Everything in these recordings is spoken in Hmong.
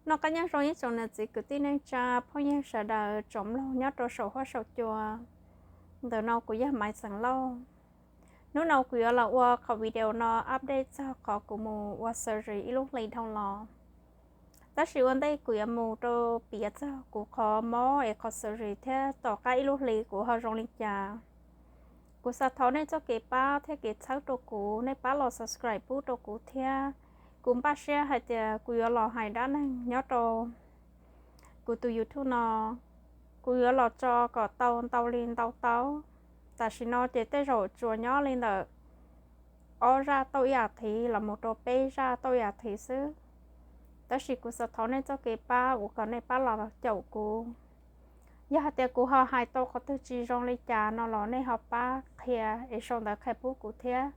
Noj qab nyob zoo ib tsoom niam txiv kwv tij neej tsa phooj ywg sawv daws tsoom mloog nyob rau saum huab saum cua. Ntawm no kuv yog Maiv Xeem Lauj. Hnub no kuv yuav los ua qhov video no update txog qhov kuv mus ua surgery ib lub hli dhau los. Tab sis ua ntej kuv yuav mus rau piav txog kuv qhov mob es qhov surgery thiab tom qab ib lub hli kuv ho zoo li cas, kuv xav thov nej txoj kev pab thiab kev txhawb rau kuv, nej pab los subscribe pub rau kuv thiab. Kuv npaj siab hais tias kuv yuav los hais dab neeg nyob rau kuv tus YouTube no, kuv yuav los tso kom tau ntau li ntau tau. Tam sim no ces tej zaum tsuas nyob li ntawm ob zaj tauj ib as thiv los mus rau peb zaj tauj ib as thiv xwb. Tab sis kuv xav thov nej txoj kev pab uas kom nej pab los caum kuv. Yog hais tias kuv ho hais tau qhov twg tsis zoo li cas no los nej ho pab qhia es sau ntawv qhia pub kuv thiab.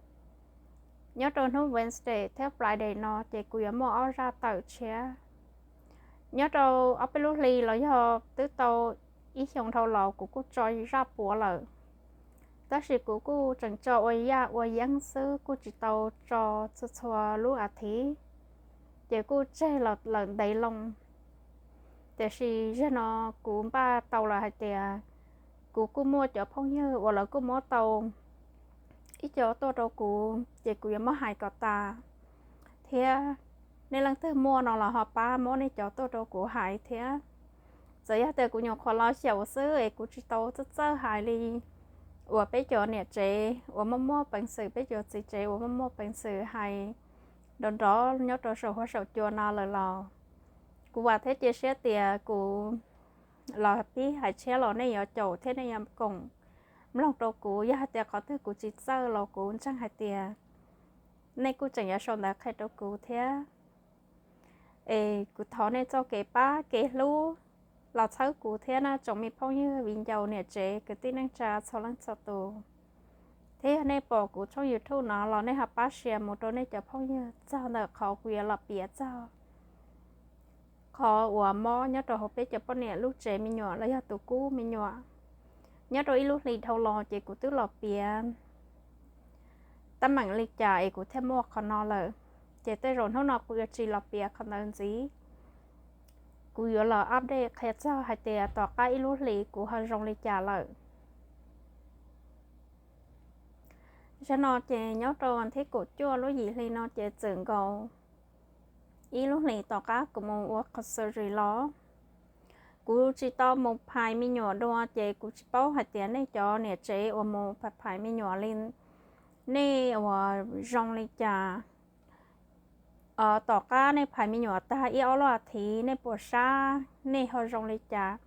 Nyob rau hnub Wednesday thiab Friday no ces kuv yuav muaj ob zaj tawm tshiab. Nyob rau ob peb lub hli los yog twb tau ib xyoo dhau los kuv kuj tso zaj puav lawm, tab sis kuv kuj tseem tso ua yaj ua yeeb xwb, kuj tsis tau tso txhua txhua lub as thiv, ces kuj tseg lawm ntev loo. Tiam sis zaum no kuv npaj tau lawm hais tias kuv kuj muaj cov phooj ywg uas lawv kuj muab tau ib co tuaj rau kuv, ces kuv yuav muab hais kom tas thiab. Nej leej twg muaj no los ho pab muab nej cov tuaj rau kuv hais thiab. Txawm yog tias kuv nyuam qhuav los xyaum xwb es kuv tsis tau txawj txawj hais li uas peb cov niam tsev uas muaj muaj peev xwm, peb cov txiv tsev uas muaj muaj peev xwm hais nrov nrov nyob rau saum huab saum cua no lawm los kuv vam thiab cia siab tias kuv los pib hais tshiab los nej yuav caum thiab nej yuav koom mloog rau kuv. Yog hais tias qhov twg kuv tsis txawj los kuv ntseeg hais tias nej kuj tseem yuav sau ntawv qhia rau kuv thiab. Es kuv thov nej txoj kev pab kev hlub los txhawb kuv thiab na tsoom me phooj ywg viv ncaus niam tsev kwv tij neej tsa txhua leej txhua tus. Thiab yog nej pom kuv tshooj YouTube no los nej ho pab share mus rau nej cov phooj ywg txog ntawm qhov kuv yuav los piav txog qhov uas mob nyob rau hauv peb cov poj niam lub tsev me nyuam los yog tus kub me nyuam. Nyob rau ib lub hli dhau los ces kuv twb los piav teeb meem li cas es kuv thiaj muaj qhov no lawm. Ces tej zaum hnub no kuv yuav tsis los piav qhov ntawd ntxiv, kuv yuav los update qhia txog hais tias tom qab ib lub hlis kuv ho zoo li cas lawm. Zaum no ces nyob rau thib kaum cuaj lub yim hli no ces txawm nkaus ib lub hlis tom qab kuv mus ua qhov surgery los. Kuv tsis tau mus phais me nyuam dua ces kuv tsis paub hais tias nej cov niam tsev uas mus phais phais me nyuam li, nej uas zoo li cas. Tom qab nej phais me nyuam tag ib ob lub as thiv nej puas sab, nej ho zoo li cas?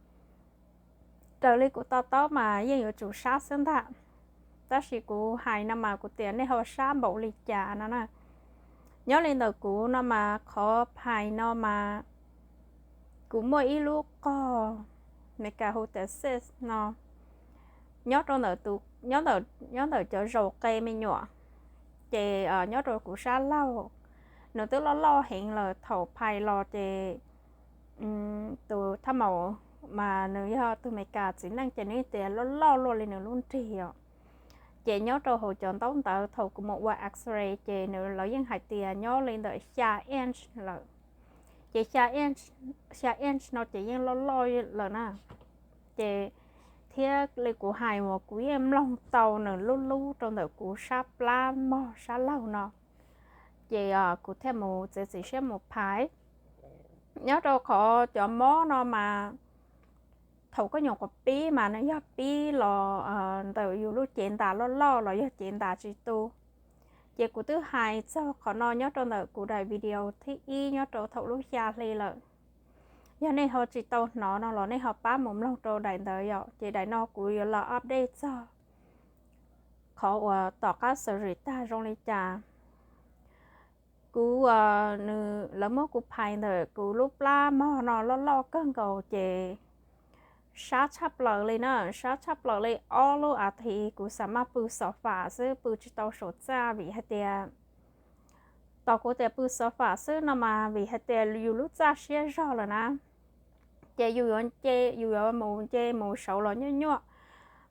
Raws li kuv to taub mas yeej yuav tsum sab xwb ntag, tab sis kuv hais no mas kuv tias nej ho sab npaum li cas no na. Nyob li ntawm kuv no mas qhov phais no mas kuv muaj ib lub qog, Meskas hu tias cyst no, nyob rau ntawm, nyob ntawm cov zaus qe me nyuam, ces nyob rau kuv sab laug, nws twb loj loj heev lawm, thaum phais los ces tus thaj maum mas nws yog tug Meskas txiv neej ces nws tias loj loj luaj li nws lub nrig os. Ces nyob rau hauv cov ntaub ntawv thaum kuv mus ua X-ray ces nws, lawv yeej hais tias nyob li ntawm xya inch lawm. Ces xya inch no ces yeej loj loj lawm na. Ces thiab li kuv hais uas kuv yeej mloog tau nws lub lub rau ntawm kuv sab plab mog sab laug no. Ces kuv thiaj mus txiav txim siab mus phais. Nyob rau qhov cov mob no mas thaum koj nyuam qhuav pib mas nws yog pib los ntawm yus lub cev ntas loj loj los yog cev ntas tsis tu. Ces kuv twb hais txog qhov no nyob rau ntawm kuv daim video thib ib nyob rau thaum lub xya hli lawm. Yog nej ho tsis tau hnov no los nej ho pab mus mloog rau daim ntawd yom. Ces daim no kuv yuav los update txog qhov uas tom qab surgery tag zoo li cas. Kuv, nws, lawv muab kuv phais ntawm kuv lub plab mog no loj loj kawg nkaus ces sab tshaj plaws li na, sab tshaj plaws li ob lub as thiv kuv xam maj pw xov fam xwb, pw tsis tau saum txaj vim hais tias, tos kuv tias pw xov fam xwb no mas vim hais tias yus lub txaj siab zog lawm na. Ces yus yuav nce, yus yuav mus nce mus sawv los nyuaj nyuaj,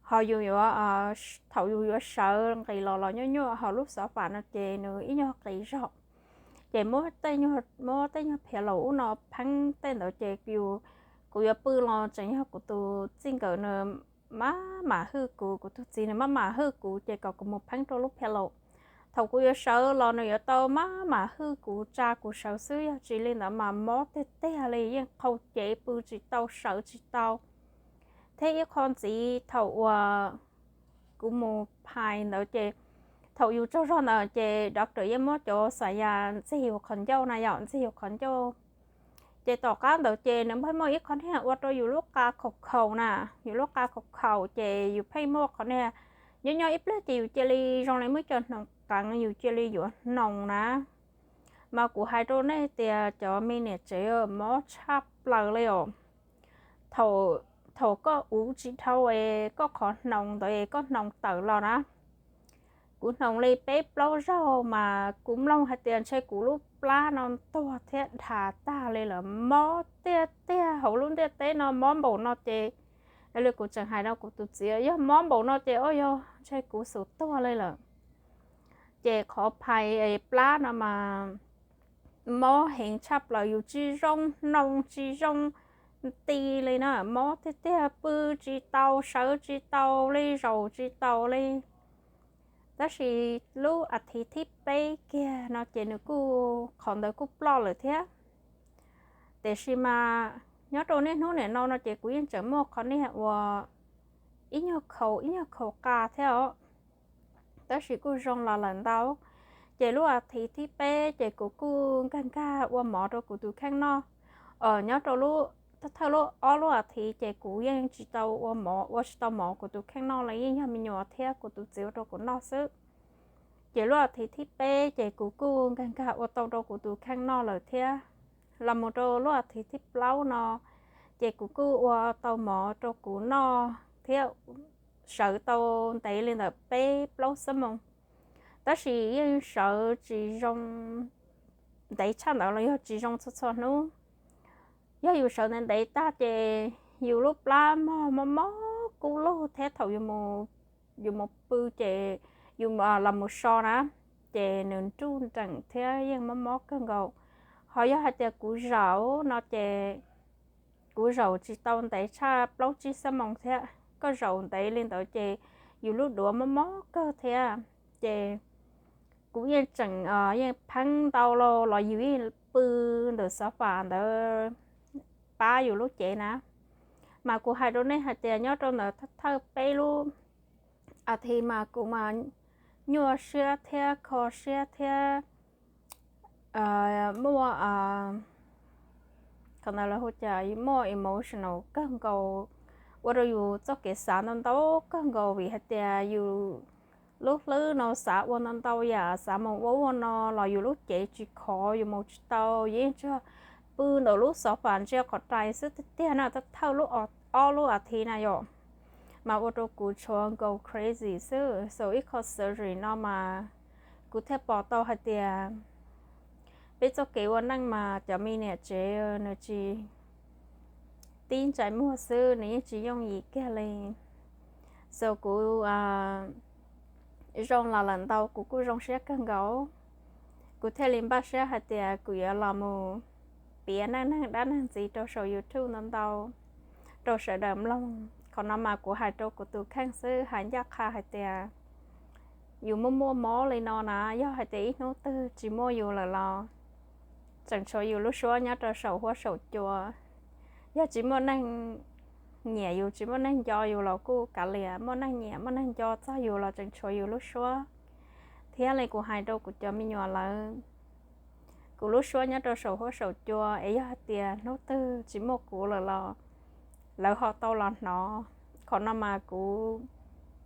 ho yus yuav, thaum yus yuav sawv nqis los los nyuaj nyuaj, ho lub xov fam no ces nws ib nyuag qis zog. Ces muab tej nyuag, muab tej nyuag phiav laus ub no pheeb tej ntawd ces yus, kuv yuav pw los tseem yog kuv tus txij nkawm nws maj mam hwj kuv, kuv tus txiv nws maj mam hwj kuv ces kom kuv mus pheeb rau lub phiav laus. Thaum kuv yuav sawv los nws yuav tau maj mam hwj kuv, tsa kuv sawv xwb, yog tsis li ntawd mas mob tiag tiag li, yeej qhau cev, pw tsis tau, sawv tsis tau. Thiab ib qho ntxiv thaum uas kuv mus phais ntawd ces thaum yus tsaug zog ntawd ces doctor yeej muab cov xas yas ntxig yus qhov ncauj na yom, ntxig yus qhov ncauj. Ces tom qab ntawd ces nws pheej muaj ib qho niag ua rau yus lub qa khaum khaum na, yus lub qa khaum khaum ces yus pheej muaj qhov niag nyob nyob ib pliag ces yus cia li zoo li muaj cov hnoos qeev, yus cia li yuav hnoos na. Mas kuv hais rau nej tias cov me niam tsev, mob tshaj plaws li os. Thaum, thaum koj uv tsis dhau es koj qhov hnoos ntawd es koj hnoos tawm los na, kuv hnoos li peb plaub zaug mas kuv mloog hais tias ntshe kuv lub plab no tuag thiab dhas tag li lawm, mob tiag tiag. Hauv lub ntiaj teb no mob npaum no ces, li kuv tseem hais rau kuv tus txiv, yog mob npaum no ces o yog ntshe kuv xum tuag li lawm. Ces qhov phais plab no mas mob heev tshaj plaws, yus tsis zoo hnoos tsis zoo nti li na, mob tiag tiag, pw tsis tau, sawv tsis tau li, zaum tsis tau li. Tab sis lub as thiv thib peb kiag no ces nws kuj, qhov ntawd kuj ploj lawm thiab. Tiam sis mas nyob rau niaj hnub nim no no ces kuv yeej tseem muaj qhov niag uas ib nyuag khaus ib nyuag khaus qa thiab os. Tab sis kuj zoo los lawm ntau. Ces lub as thiv thib peb ces kuv kuj nkag nkag ua mov rau kuv tus kheej noj. Nyob rau lub, thawj lub ob lub as thiv ces kuv yeej tsis tau ua mov, ua tsis tau mov kuv tus kheej noj li, yeej yog me nyuam thiab kuv tus txiv ua rau kuv noj xwb. Ces lub as thiv thib peb ces kuv kuj nkag nkag ua tau rau kuv tus kheej noj lawm thiab. Los mus rau lub as thiv thib plaub no ces kuv kuj ua tau mov rau kuv noj thiab, sawv tau ntev li ntawm peb plaub xuab moos. Tab sis yeej sawv tsis zoo ntev tshaj ntawd los yog tsis zoo txhua txhua hnub. Yog yus sawv ntev ntev tag ces yus lub plab mog mob mob kub lug thiab thaum yus mus pw ces yus los mus so na, ces nws nruj nreem thiab yeej mob mob kawg nkaus. Ho yog hais tias kuv zaum no ces kuv zaum tsis tau ntev tshaj plaub tsib xuab moos thiab. Koj zaum ntev li ntawd ces yus lub duav mob mob kawg thiab. Ces kuv yeej tseem, yeej pheeb ntau los los yus yeej pw ntawm xov fas ntawd pab yus lub cev na. Mas kuv hais rau nej hais tias nyob rau ntawm thawj peb lub as thiv mas kuv mas nyuaj siab thiab kho siab thiab muaj, qhov ntawd lawv hu cas, muaj emotional kawg nkaus, ua rau yus txoj kev xav ntau ntau kawg nkaus vim hais tias yus lub hlwb no xav ua ntau ntau yam, xav mus ua ua no los yus lub cev tsis khov, yus mus tsis tau, yus yeej tsuas pw ntawm lub xov fas ntsia qhov rais xwb tiag tiag na, thawj lub, ob lub as thiv na yom. Mas ua rau kuv tshuav go crazy xwb. So ib qho surgery no mas kuv thiaj pom tau hais tias peb txoj kev ua neej mas cov me niam tsev nws tsis tib ntsais muag xwb, nws yeej tsis yooj yim kiag li. So kuv zoo los lawm ntau, kuv kuj zoo siab kawg nkaus. Kuv thiaj li npaj siab hais tias kuv yuav los mus piav neej neeg dab neeg ntxiv rau saum YouTube ntau ntau rau sawv daws mloog. Qhov no mas kuv hais rau kuv tus kheej xwb, hais ncaj qha hais tias yus muaj muaj mob li no na, yog hais tias ib hnub twg tsis muaj yus lawm los tseem tshuav yus lub suab nyob rau saum huab saum cua. Yog tsis muaj neeg nyiam yus, tsis muaj neeg nco yus los kuj kav liam, muaj neeg nyiam muaj neeg nco txog yus los tseem tshuav yus lub suab. Thiab li kuv hais rau kuv cov me nyuam lawv, kuv lub suab nyob rau saum huab saum cua, es yog hais tias hnub twg tsis muaj kuv lawm los lawv ho tau los hnov. Qhov no mas kuv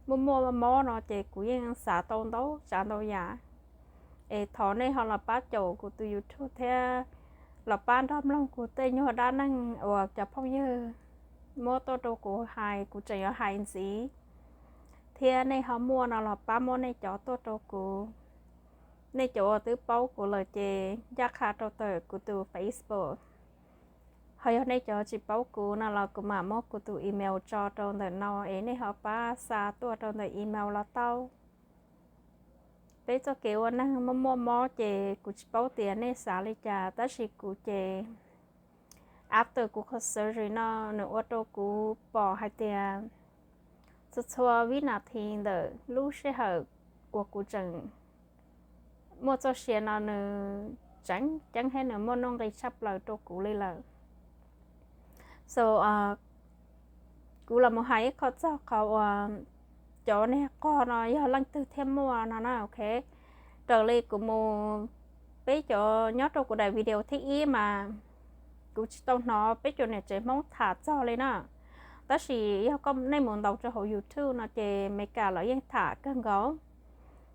muaj muaj mob no ces kuv yeej xav tau ntau tsav ntau yam. Es thov nej ho los pab caum kuv tus YouTube thiab los pab nrog mloog kuv tej nyuag dab neeg uas cov phooj ywg muab tuaj rau kuv hais, kuv tseem yuav hais ntxiv. Thiab nej ho muaj no los pab muab nej cov tuaj rau kuv. Nej cov uas twb paub kuv lawm ces ncaj qha rau ntawm kuv tus Facebook. Ho yog nej cov tsis paub kuv no los kuv mam muab kuv tus email tso rau ntawm no es nej ho pab xa tuaj rau ntawm email los tau. Peb txoj kev ua neeg muaj muaj mob ces kuv tsis paub tias nej xav li cas, tab sis kuv ces after kuv qhov surgery no nws ua rau kuv pom hais tias txhua txhua vib nas this ntawm lub sij hawm uas kuv tseem muaj txoj sia no nws tseem ceeb thiab nws muaj nuj nqis tshaj plaws rau kuv li lawm. So kuv los mus hais ib qho txog qhov uas cov niag qog no yog leej twg thiaj muaj no na, ok. Raws li kuv mus, peb cov nyob rau kuv daim video thib ib mas kuv tsis tau hnov peb cov niam tsev Hmoob tham txog li na. Tab sis yog koj nej mus ntaus rau hauv YouTube no ces Meskas lawv yeej tham kawg nkaus.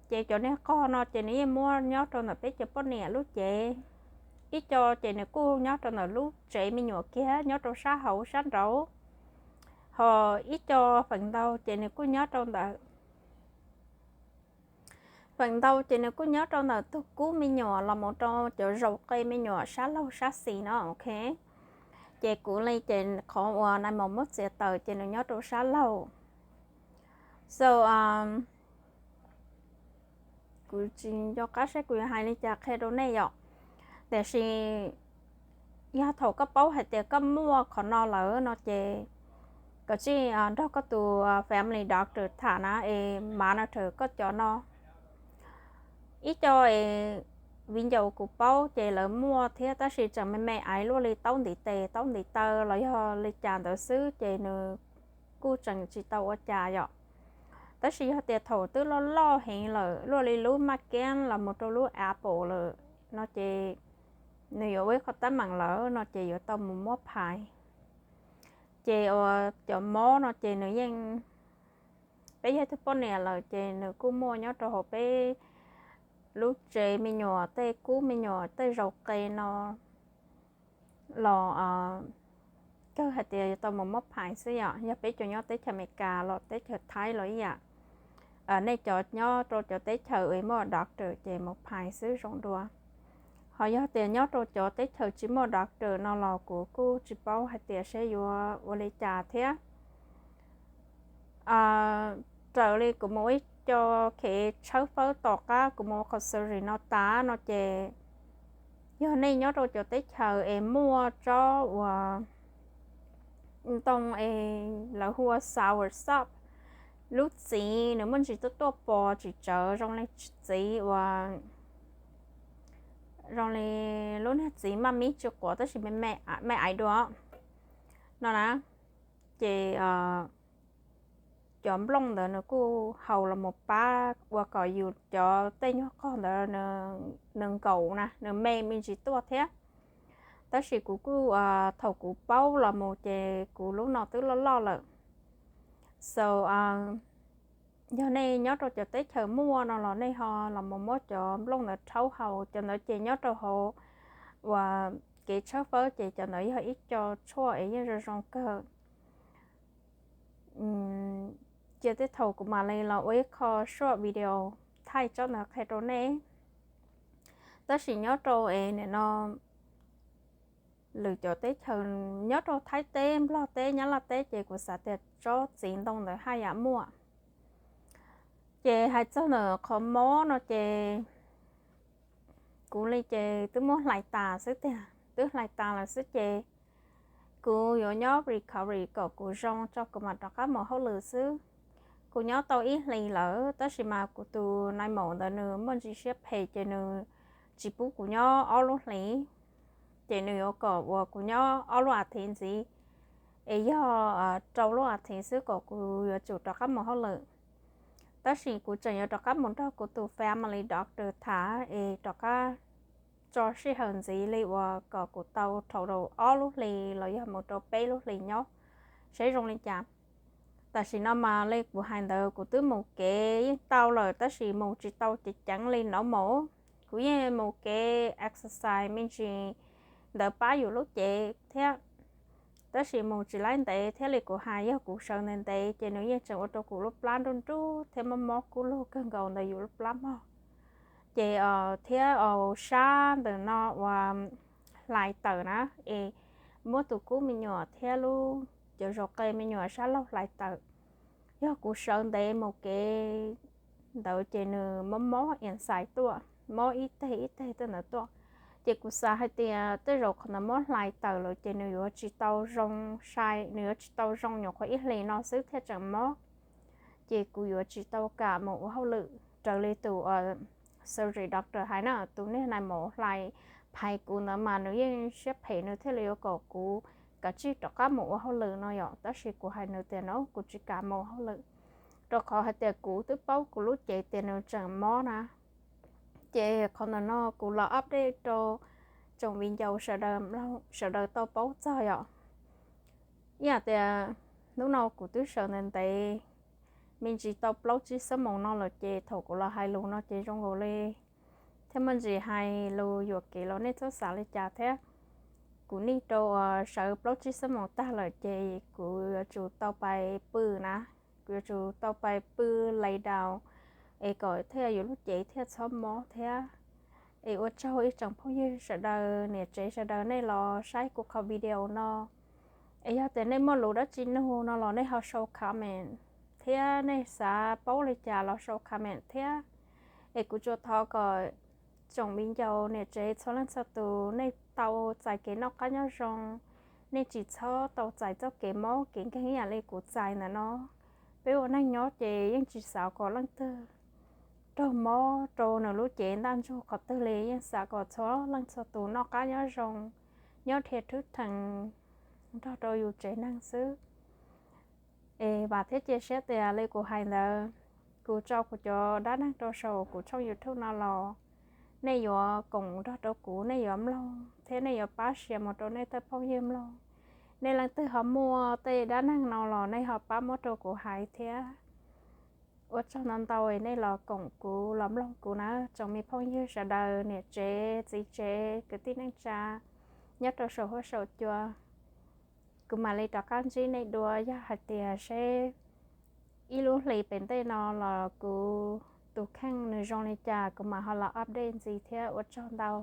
Ces cov niag qog no ces nws yeej muaj nyob rau ntawm peb cov poj niam lub cev. Ib co ces nws kuj nyob rau ntawm lub tsev me nyuam kiag nyob rau sab hauv sab nraud. Ho ib co feem ntau ces nws kuj nyob rau ntawm feem ntau ces nws kuj nyob rau ntawm tus kub me nyuam los mus rau cov zaus qe me nyuam sab laug sab xis no, ok. Ces kuv li ces qhov uas nai mos muab txiav tawm ces nws nyob rau sab laug. So kuv tsis nco qab seb kuv yuav hais li cas qhia rau nej yom. Tiam sis yog thaum koj paub hais tias koj muaj qhov no lawm no ces koj tsij nrog koj tus family doctor tham na es monitor koj cov no. Ib co es viv ncaus kuv paub ces lawv muaj thiab tab sis tseem me me aiv luaj li taub ntiv tes taub ntiv taw los yog li cas ntawd xwb ces nws kuj tseem tsis tau ua cas yom. Tab sis yog tias thaum twb loj loj heev lawm luaj li lub maj kab los mus rau lub apple lawm no ces nws yuav ua ib qho teeb meem lawm no ces yuav tau mus muab phais. Ces uas cov mob no ces nws yeej, peb yog tug poj niam lawm ces nws kuj muaj nyob rau hauv peb lub tsev me nyuam tej kub me nyuam tej zaus qe no los kawg hais tias yuav tau mus muab phais xwb yom. Yog peb cov nyob teb chaws Amelikas los teb chaws Thaib los ib yam. Nej cov nyob rau cov teb chaws uas muaj doctor ces mus phais xwb zoo dua. Ho yog tias nyob rau cov teb chaws tsis muaj doctor no los kuv kuj tsis paub hais tias seb yuav ua li cas thiab. Raws li kuv mus ib co kev tshawb fawb tom qab kuv mus ua qhov surgery no tas no ces yog nej nyob rau cov teb chaws es muaj tsob uas ntoo es lawv hu ua sour sop, lub txiv nws muaj ntsis tuaj tuaj pos tsis tsawv zoo li txiv uas zoo li lub niag txiv maj mib tsis quav tab sis me aiv dua no na, ces cov nplooj ntawd nws kuj haus los mus pab ua kom yus cov tej nyuag qog ntawd nws nkaus na, nws me me ntsis tuaj thiab. Tab sis kuv kuj, thaum kuv paub los mus ces kuv lub no twb loj loj lawm. So yog nej nyob rau cov teb chaws muaj no los nej ho los mus muab cov nplooj ntawd rhaub haus, cov ntawd ces nyob rau hauv uas kev tshawb fawb ces cov ntawd yog ib co tshuaj es yeej zoo zoo kawg. Cia tej thaum kuv mam li los ua ib qho short video thaij tsob ntawd qhia rau nej. Tab sis nyob rau es nim no lwm cov teb chaws nyob rau Thaib teb, Nplog teb, Nyab Laj teb ces kuv xav tias tsob txiv ntoo ntawd haj yam muaj. Ces hais txog ntawm qhov mob no ces kuv li ces twb muab hlais tas xwb tiag, twb hlais tas lawm xwb ces kuv yuav nyob recovery kom kuv zoo tso kuv mam rov qab mus hauj lwm xwb. Kuv nyob tau ib hlis lawm tab sis mas kuv tus nai maum ntawd nws muaj ntsis siab phem ces nws tsis pub kuv nyob ob lub hlis, ces nws yuav kom uas kuv nyob ob lub as thiv ntxiv, es yog rau lub as thiv xwb kom kuv yuav tsum rov qab mus hauj lwm. Tab sis kuv tseem yuav rov qab mus nrog kuv tus family doctor tham es rov qab tso sij hawm ntxiv li uas kom kuv tau rau ob lub hlis los yog mus rau peb lub hlis nyob, saib zoo li cas. Tam sim no mas li kuv hais ntawd kuv twb mus kev yeej tau lawm tab sis mus tsis tau ceev ceev li normal. Kuv yeej mus kev exercise me ntsis ntawd pab yus lub cev thiab, tab sis mus tsis laib ntev thiab li kuv hais yog kuv sawv ntev ntev ces nws yeej tseem ua rau kuv lub plab nruj nruj thiab mob mob kub lug kawg nkaus ntawm yus lub plab mog. Ces thiab sab ntawm no uas hlais tawm na, es muab tus kub me nyuam thiab lub cov zaus qe me nyuam sab laug hlais tawm. Yog kuv sawv ntev mus kev ntawd ces nws mob mob ias xais tuaj, mob ib teg ib teg tej ntawd tuaj. Ces kuv xav hais tias tej zaum qhov ntawd mob hlais tawm lawm ces nws yuav tsis tau zoo sai, nws yuav tsis tau zoo, nyuam qhuav ib hlis no xwb thiaj tseem mob. Ces kuv yuav tsis tau kam mus ua hauj lwm raws li tus surgery doctor hais na, tus nej nais maum hlais phais kuv ntawd mas nws yeej siab phem, nws thiaj li yuav kom kuv kav tsij rov qab mus ua hauj lwm no yom. Tab sis kuv hais nws tias no kuv tsis kam mus ua hauj lwm, rau qhov hais tias kuv twb paub kuv lub cev tias nws tseem mob na. Ces qhov ntawm no kuv los update rau tsoom viv ncaus sawv daws tau paub txog yom. Ib yam tias hnub no kuv twb sawv ntev ntev, me ntsis tau plaub tsib xuab moos no lawm, ces thaum kuv los hais lus no ces zoo nkaus li thiab muaj ntsis hais lus yuam kev los nej txhob xav li cas thiab. Kuv nim rau uas sawv plaub tsib xuab moos tag lawm ces kuv yuav tsum tau pais pw na, kuv yuav tsum tau pais pw lay down, es kom thiaj yus lub cev thiaj txhob mob thiab. Es ua tsaug ib tsoom phooj ywg sawv daws, niam tsev sawv daws nej los saib kuv qhov video no. Es yog tias nej muaj lus dab tsi nug no los nej ho sau comment, thiab nej xav paub li cas los sau comment thiab. Es kuv tsuas thov kom tsoom viv ncaus niam tsev txhua leej txhua tus nej tau txais kev noj qab nyob zoo, nej tsis txhob tau txais txoj kev mob kev nkeeg ib yam li kuv txais ntawm no. Peb ua neej nyob ces yeej tsis xav kom leej twg raug mob rau nws lub cev ntaj ntsug qhov twg li, yeej xav kom txhua leej txhua tus noj qab nyob zoo, nyob dhia thwb theev nrog rau yus tsev neeg xwb. Es vam thiab cia siab tias li kuv hais ntawd, kuv tso kuv cov dab neeg rau saum kuv tshooj YouTube no los nej yuav koom nrog rau kuv, nej yuav mloog thiab nej yuav pab share mus rau nej tej phooj ywg mloog. Nej leej twg ho muaj tej dab neeg no los nej ho pab muab rau kuv hais thiab. Ua tsaug ntau ntau nej los koom kuv los mloog kuv na, tsoom me phooj ywg sawv daws, niam tsev txiv tsev kwv tij neej tsa nyob rau saum huab saum cua. Kuv mam li rov qab ntsib nej dua, yog hais tias seb ib lub hlis pem ntej no los kuv tus kheej nws zoo li cas kuv mam ho los update ntxiv thiab. Ua tsaug ntau.